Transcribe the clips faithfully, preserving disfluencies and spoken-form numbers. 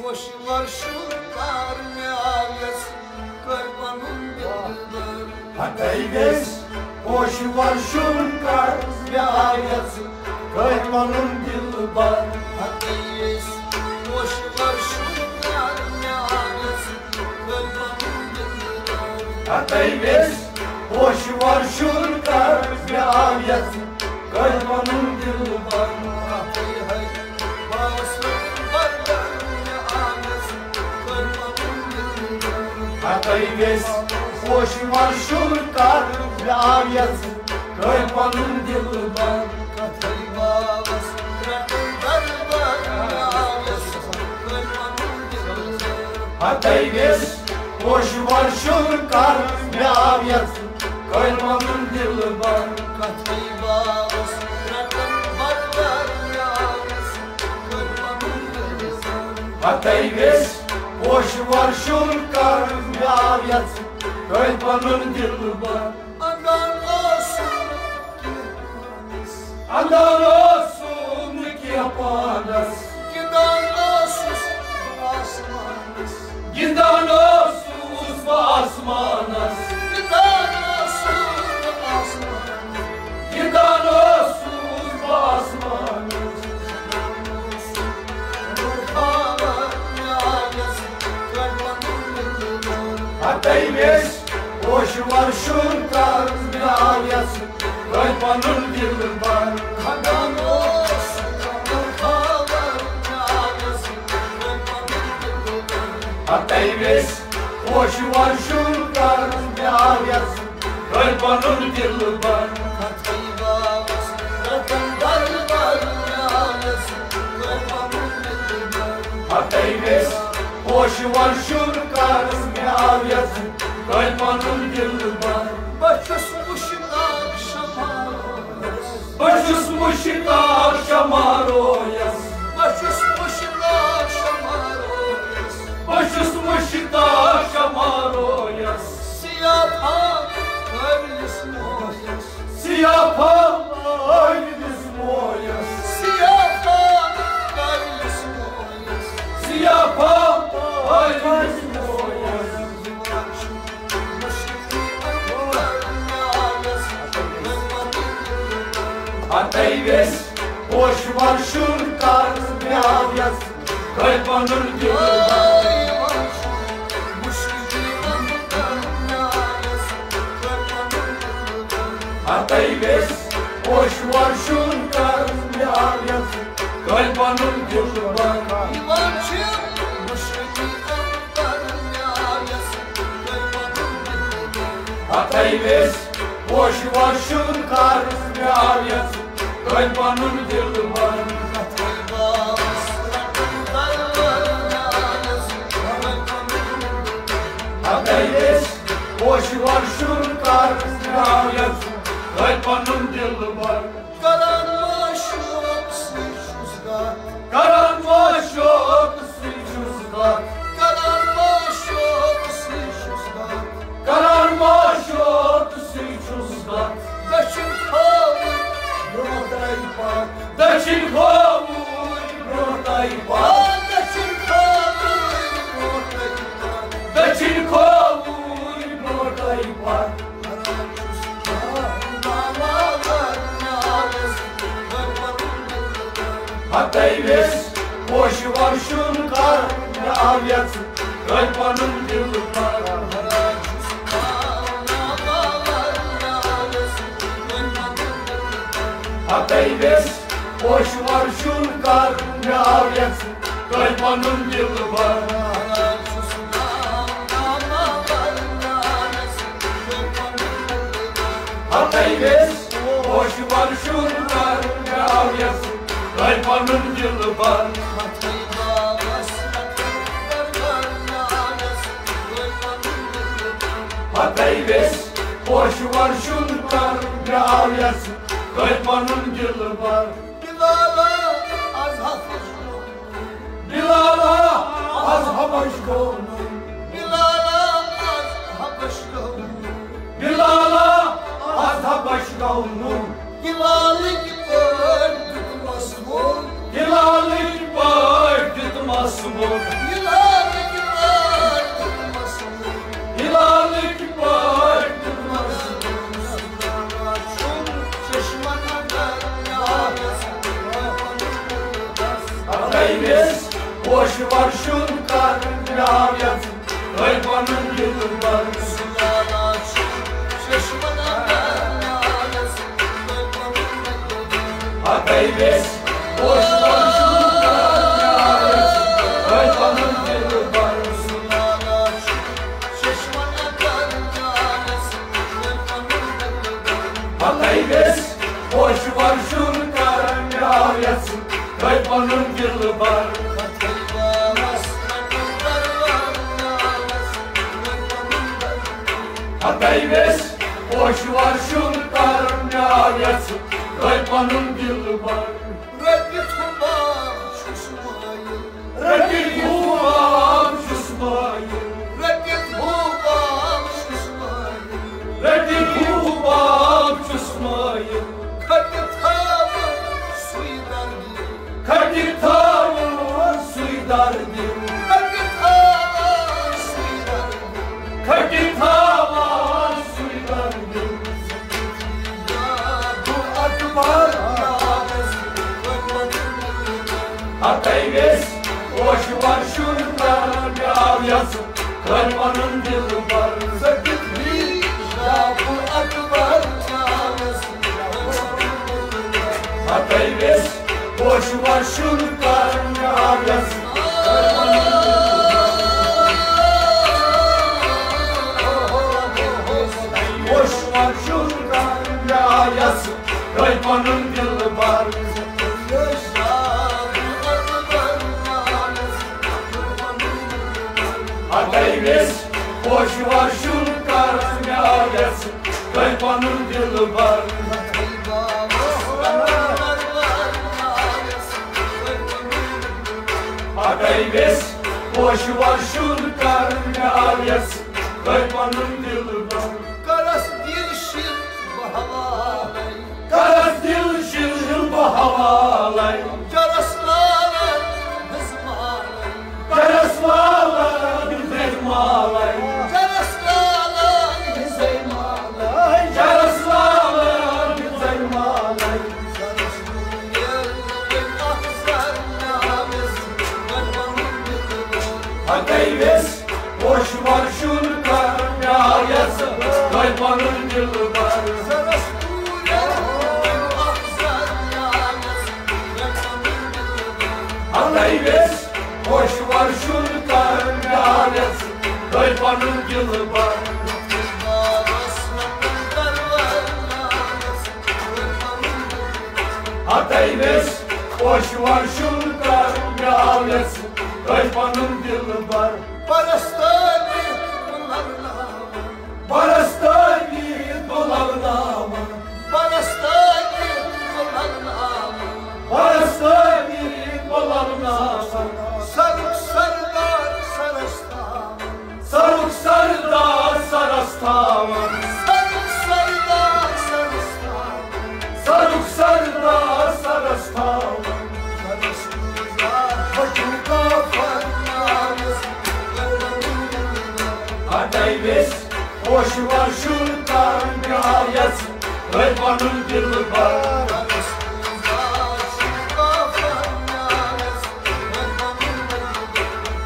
پوشہِ ورشُن کر مےٚ آو یژھ، کٔرۍ پنُن دِلبر۔ ہتَے ویٚژھ پوشہِ ورشُن کر مےٚ آو یژھ، کٔرۍ پنُن دِلبر۔ ہتَے ویٚژھ پوشہِ ورشُن کر مےٚ آو یژھ، کٔرۍ پنُن دِلبر۔ ہتَے ویٚژھ پوشہِ ورشُن کر مےٚ آو یژھ، کٔرۍ پنُن دِلبر۔ ہتَے ہے باوس رٹن بردر مےٚ آو یژھ، کٔرۍ پنُن دِلبر۔ ہتَے ویٚژھ پوشہِ ورشُن کر مےٚ آو یژھ، کٔرۍ پنُن دِلبر۔ ہتَے باوس رٹن بردر مےٚ آو یژھ، کٔرۍ پنُن دِلبر۔ ہتَے ویٚژھ پوشہِ ورشُن کر مےٚ آو یژھ، کٔرۍ پنُن دِلبر۔ ہتَے باوس رٹن بردر مےٚ آو یژھ، کٔرۍ پنُن دِلبر۔ ہتَے ویٚژھ پوشہِ ورشُن کر مےٚ آو یژھ، کٔرۍ پنُن دِلبر۔ اندان اوسُم نہٕ کینٛہہ پانس۔ اندان اوسُم نہٕ کینٛہہ پانس۔ گِنٛدان اوسُس بہٕ آسمانس۔ گِنٛدان اوسُس بہٕ آسمانس۔ گِنٛدان اوسُس بہٕ آسمانس۔ گِنٛدان اوسُس بہٕ آسمانس۔ ہتَے ویٚژھ پوشہِ ورشُن کر مےٚ آو یژھ، کٔرۍ پنُن دِلبر۔ کھگان اوس کمل خبر مےٚ آو یژھ، کٔرۍ پنُن دِلبر۔ ہتَے ویٚژھ پوشہِ ورشُن کر مےٚ آو یژھ، کٔرۍ پنُن دِلبر۔ ہتَے باوس رٹن بردر مےٚ آو یژھ، کٔرۍ پنُن دِلبر۔ ہتَے ویٚژھ پوشہِ ورشُن کر مےٚ آو یژھ، کٔرۍ پنُن دِلبر۔ بہٕ چھُس مُشتاق شمارو یس۔ بہٕ چھُس مُشتاق شمارو یس۔ بہٕ چھُس مُشتاق شمارو یس۔ بہٕ چھُس مُشتاق شمارو یس۔ سیاہ پھل کٔرِس مویس۔ سیاہ پھل کٔرِس مویس۔ سیاہ پھل کٔرِس مویس۔ سیاہ پھل کٔرِس مویس۔ ہتَے ویٚژھ پوشہِ ورشُن کر مےٚ آو یژھ، کٔرۍ پنُن دِلبر۔ ہتَے ویٚژھ پوشہِ ورشُن کر مےٚ آو یژھ، کٔرۍ پنُن دِلبر۔ یِوان چھِ مُشکِل اندر مےٚ آو یژھ، کٔرۍ پنُن دِلبر۔ ہتَے ویٚژھ پوشہِ ورشُن کر مےٚ آو یژھ، کٔرۍ پنُن دِلبر۔ ہتَے باوس رٹن بردر مےٚ آو یژھ، کٔرۍ پنُن دِلبر۔ ہتَے ویٚژھ پوشہِ ورشُن کر مےٚ آو یژھ، کٔرۍ پنُن دِلبر۔ کران ما شوق سۭتۍ چھُس کتھ۔ کران ما شوق سۭتۍ چھُس کتھ۔ کران ما شوق سۭتۍ چھُس کتھ۔ کران ما شوق سۭتۍ چھُس کتھ۔ دٔچھِنۍ کھووُر برونٛٹھے پتھ۔ دٔچھِنۍ کھووُر برونٛٹھے پتھ۔ دٔچھِنۍ کھووُر برونٛٹھے پتھ۔ دٔچھِنۍ کھووُر برونٛٹھے پتھ۔ ہتَے ویٚژھ پوشہِ ورشُن کر مےٚ آو یژھ، کٔرۍ پنُن دِلبر۔ ہتَے ویٚژھ پوشہِ ورشُن کر مےٚ آو یژھ، کٔرۍ پنُن دِلبر۔ ہتَے ویٚژھ پوشہِ ورشُن کر مےٚ آو یژھ، کٔرۍ پنُن دِلبر۔ ہتَے ویٚژھ پوشہِ ورشُن کر مےٚ آو یژھ، کٔرۍ پنُن دِلبر۔ بلالا، از حبش گوٚو۔ بلالا، از حبش گوٚو۔ بلالا، از حبش گوٚو۔ بلالا، از حبش گوٚو۔ بلالٕکۍ پٲٹھۍ دیُتمس ووٚن۔ بلالٕکۍ پٲٹھۍ دیُتمس ووٚن۔ أمِس پوشہٕ ورشُن کر مےٚ آو یژھ، تۄہہِ پنُن دِلبر۔ ہتہٕ أمِس پوشہٕ ورشُن کر مےٚ آو یژھ، تۄہہِ پنُن دِلبر۔ ہتہٕ أمِس پوشہٕ ورشُن کر مےٚ آو یژھ، تۄہہِ پنُن دِلبر۔ ہتہٕ أمِس پوشہٕ ورشُن کر مےٚ آو یژھ، تۄہہِ پنُن دِلبر۔ رٔٹِتھ ہُہ باب چھُس مٲیِل۔ رٔٹِتھ ہُہ باب چھُس مٲیِل۔ رٔٹِتھ ہُہ باب چھُس مٲیِل۔ رٔٹِتھ ہُہ باب چھُس مٲیِل۔ کھٹہِ تھاوٕ سُے دردِ۔ کھٹہِ تھاوٕ سُے دردِ۔ کھٹہِ تھاوٕ سُے دردِ۔ کھٹہِ تھاوٕ سُے دردِ۔ بہٕ اکبر۔ ہتہٕ أمِس پوشہٕ ورشُن کر مےٚ آو یژھ، تۄہہِ پنُن دِلبر۔ ہتہٕ أمِس پوشہٕ ورشُن کر مےٚ آو یژھ، تۄہہِ پنُن دِلبر۔ پوشہٕ ورشُن کر مےٚ آو یژھ، تۄہہِ پنُن دِلبر۔ ہتہٕ أمِس پوشہٕ ورشُن کر مےٚ آو یژھ، تۄہہِ پنُن دِلبر۔ ہتہٕ أمِس پوشہٕ ورشُن کر مےٚ آو یژھ، تۄہہِ پنُن دِلبر۔ کرس دِل شِر بہٕ حوالے۔ کرس دِل شِر بہٕ حوالے۔ چرس لالن ہٕنٛز مالے۔ چرس لالن ہٕنٛز مالے۔ چرس لالن ہٕنٛز مالے۔ چرس لالن ہٕنٛز مالے۔ ہتہٕ أمِس پوشہٕ ورشُن کر مےٚ آو یژھ، تۄہہِ پنُن دِلبر۔ ہتہٕ أمِس پوشہٕ ورشُن کر مےٚ آو یژھ، تۄہہِ پنُن دِلبر۔ ہتہٕ أمِس پوشہٕ ورشُن کر مےٚ آو یژھ، تۄہہِ پنُن دِلبر۔ پرستٲوِتھ بہٕ لولناوان۔ پرستٲوِتھ بہٕ لولناوان۔ پرستٲوِتھ بہٕ لولناوان۔ پرستٲوِتھ بہٕ لولناوان۔ سرُک سردار سرس تھاوان۔ سرُک سردار سرس تھاوان۔ سرُک سردار سرس تھاوان۔ سرُک سردار سرس تھاوان۔ سرس منٛز آ پھٹوٗکا فرمانس۔ ہتہٕ أمِس پوشہٕ ورشُن کر مےٚ آو یژھ، تۄہہِ پنُن دِلبر۔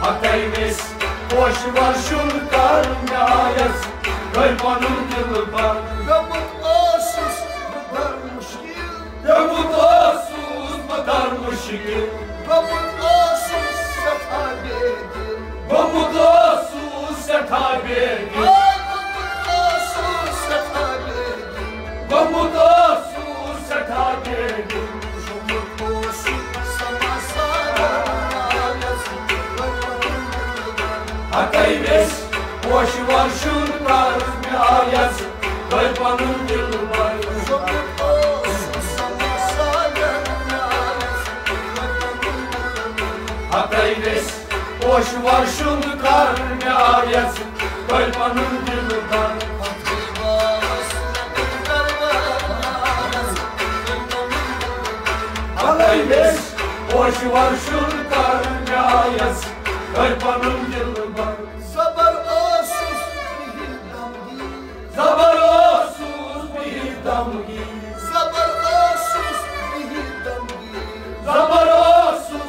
ہتہٕ أمِس پوشہٕ ورشُن کر مےٚ آو یژھ، تۄہہِ پنُن دِلبر۔ پیوٚمُت اوسُس بہٕ در مُشکِل۔ پیوٚمُت اوسُس بہٕ در مُشکِل۔ پیوٚمُت اوسُس سٮ۪ٹھاہ بے دِل۔ گوٚمُت اوسُس سٮ۪ٹھاہ بے دِل۔ آے گوٚمُت اوسُس سٮ۪ٹھاہ بے دِل۔ گوٚمُت اوسُس سٮ۪ٹھاہ بے دِل۔ گوٚمُت اوسُس سما سارا۔ ہتہٕ أمِس پوشہٕ ورشُن کر مےٚ آو یژھ، تۄہہِ پنُن دِلبر۔ ہتہٕ أمِس پوشہٕ ورشُن کر مےٚ آو یژھ، تۄہہِ پنُن دِلبر۔ ہتہٕ أمِس پوشہٕ ورشُن کر مےٚ آو یژھ، تۄہہِ پنُن دِلبر۔ زبر اوسُس بِہِتھ دمگی۔ زبر اوسُس بِہِتھ دمگی۔ زبر اوسُس بِہِتھ دمگی۔ زبر اوسُس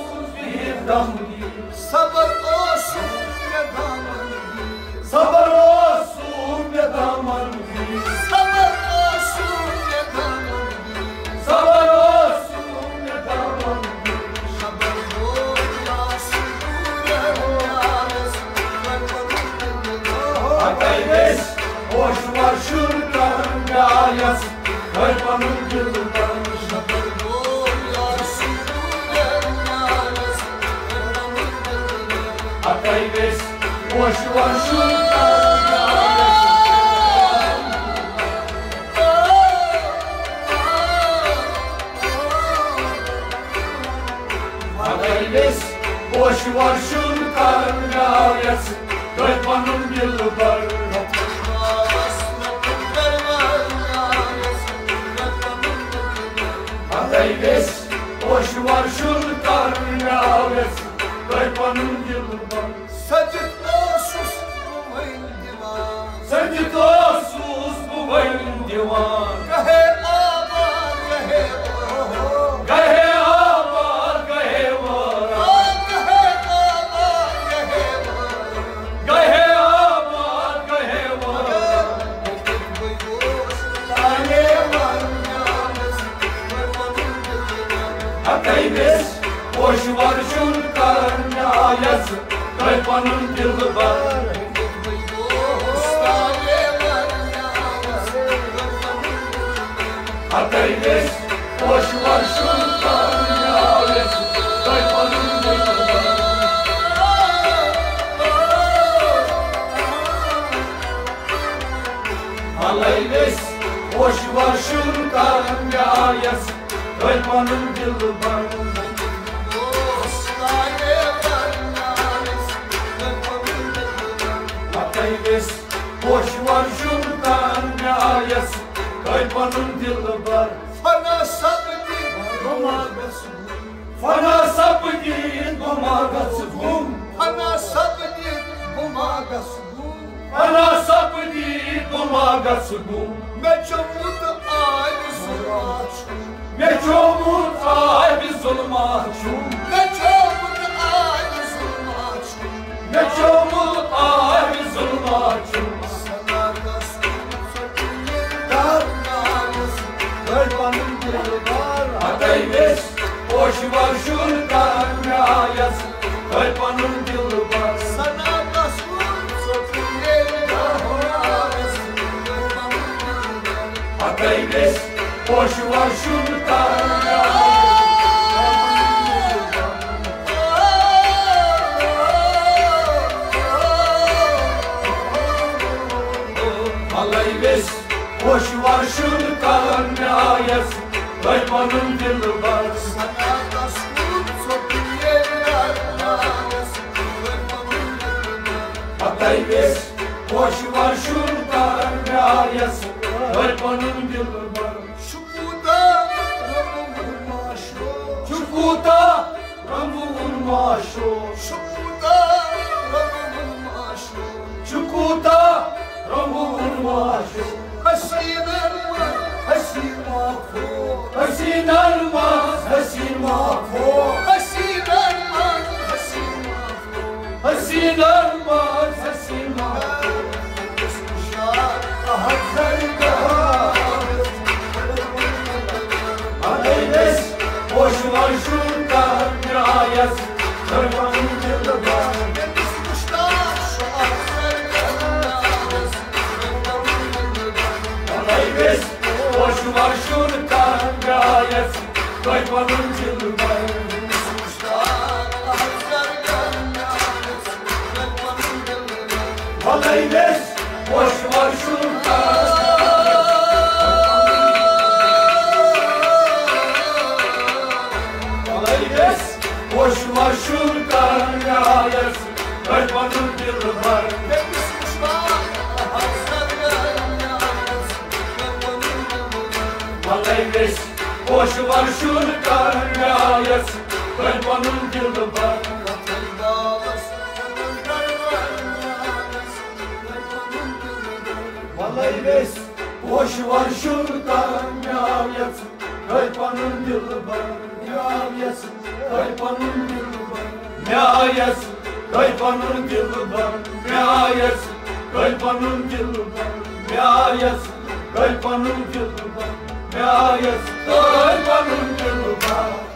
تۄہہِ پنُن دِل بر۔ ہتَے ویٚژھِ پوشہِ وَرشُن کرنہِ آیس۔ ہتَے ویٚژھِ پوشہِ وَرشُن کرنہِ آیس۔ تۄہہِ پنُن دِل بر۔ ہتَے ویٚژھِ پوشہِ وَرشُن کرنہِ آیس۔ تۄہہِ پنُن دِل بر۔ سٔجِتھ اوسُس بہٕ وۄنۍ دیوان۔ سٔجِتھ اوسُس بہٕ وۄنۍ دیوان۔ گہے آباد، گہے وٲر۔ گہے آباد، گہے وٲر۔ آ، گہے آباد، گہے وٲر۔ گہے آباد، گہے وٲر۔ مگر بہٕ کِتھ پٲٹھۍ اوس تانے وننس، تۄہہِ پنُن دِل بر۔ ہتَے ویٚژھِ پوشہِ وَرشُن کرنہِ آیس۔ تۄہہِ پنُن دِل بر۔ ہتَے ویٚژھِ پوشہِ وَرشُن کرنہِ آیس۔ تۄہہِ پنُن دِل بر۔ ہتَے ویٚژھِ پوشہِ وَرشُن کرنہِ آیس۔ تۄہہِ پنُن دِل بر۔ ہتَے ویٚژھِ پوشہِ وَرشُن کرنہِ آیس۔ تۄہہِ پنُن دِل بر۔ فنا سپدِ گُما گژھُن۔ فنا سپدِ گُما گژھُن۔ فنا سپدِ گُما گژھُن۔ فنا سپدِ گُما گژھُن۔ مےٚ چوٚمُت آبِ ظُلمات چھُ۔ مےٚ چوٚمُت آبِ ظُلمات چھُ۔ مےٚ چوٚمُت آبِ ظُلمات چھُ۔ مےٚ چوٚمُت آبِ ظُلمات چھُ۔ سنا گژھُن ژوٚٹ ییٚلہِ دار نارس۔ تۄہہِ پنُن دِل بر۔ ہتَے ویٚژھِ پوشہِ وَرشُن کرنہِ آیس۔ تۄہہِ پنُن دِل بر۔ سنا گژھُن ژوٚٹ ییٚلہِ دار نارس۔ تۄہہِ پنُن دِل بر۔ ہتَے ویٚژھِ پوشہِ وَرشُن کرنہِ آیس۔ ہتَے ویٚژھِ پوشہِ وَرشُن کرنہِ آیس۔ تۄہہِ پنُن دِل بر۔ سنا گژھُن ژوٚٹ ییٚلہِ دار نارس۔ تۄہہِ پنُن دِل بر۔ ہتَے ویٚژھِ پوشہِ وَرشُن کرنہِ آیس۔ تۄہہِ پنُن دِل بر۔ چھُ کوٗتاہ رنٛگہٕ وُن معاشرٕ۔ چھُ کوٗتاہ رنٛگہٕ وُن معاشرٕ۔ چھُ کوٗتاہ رنٛگہٕ وُن معاشرٕ۔ چھُ کوٗتاہ رنٛگہٕ وُن معاشرٕ۔ حسیٖنن منٛز حسیٖن ماحول۔ حسیٖنن منٛز حسیٖن ماحول۔ حسیٖنن منٛز حسیٖن ماحول۔ حسیٖنن منٛز حسیٖن ماحول۔ ہتَے ویٚژھِ پوشہِ وَرشُن کرنہِ آیس۔ تۄہہِ پنُن دِل بر۔ ہتَے ویٚژھِ پوشہِ وَرشُن کرنہِ آیس۔ تۄہہِ پنُن دِل بر۔ ہتَے ویٚژھِ پوشہِ وَرشُن کرنہِ۔ ہتَے ویٚژھِ پوشہِ وَرشُن کرنہِ آیس۔ تۄہہِ پنُن دِل بر۔ ہتَے ویٚژھِ پوشہِ وَرشُن کرنہِ آیس۔ تۄہہِ پنُن دِل بر۔ ہتَے ویٚژھِ پوشہِ وَرشُن کرنہِ آیس۔ تۄہہِ پنُن دِل بر۔ مےٚ آیس تۄہہِ پنُن دِل بر۔ مےٚ آیس تۄہہِ پنُن دِل بر۔ مےٚ آیس تۄہہِ پنُن دِل بر۔ مےٚ آیس تۄہہِ پنُن دِل بر۔ مےٚ آیس تۄہہِ پنُن دِل بر۔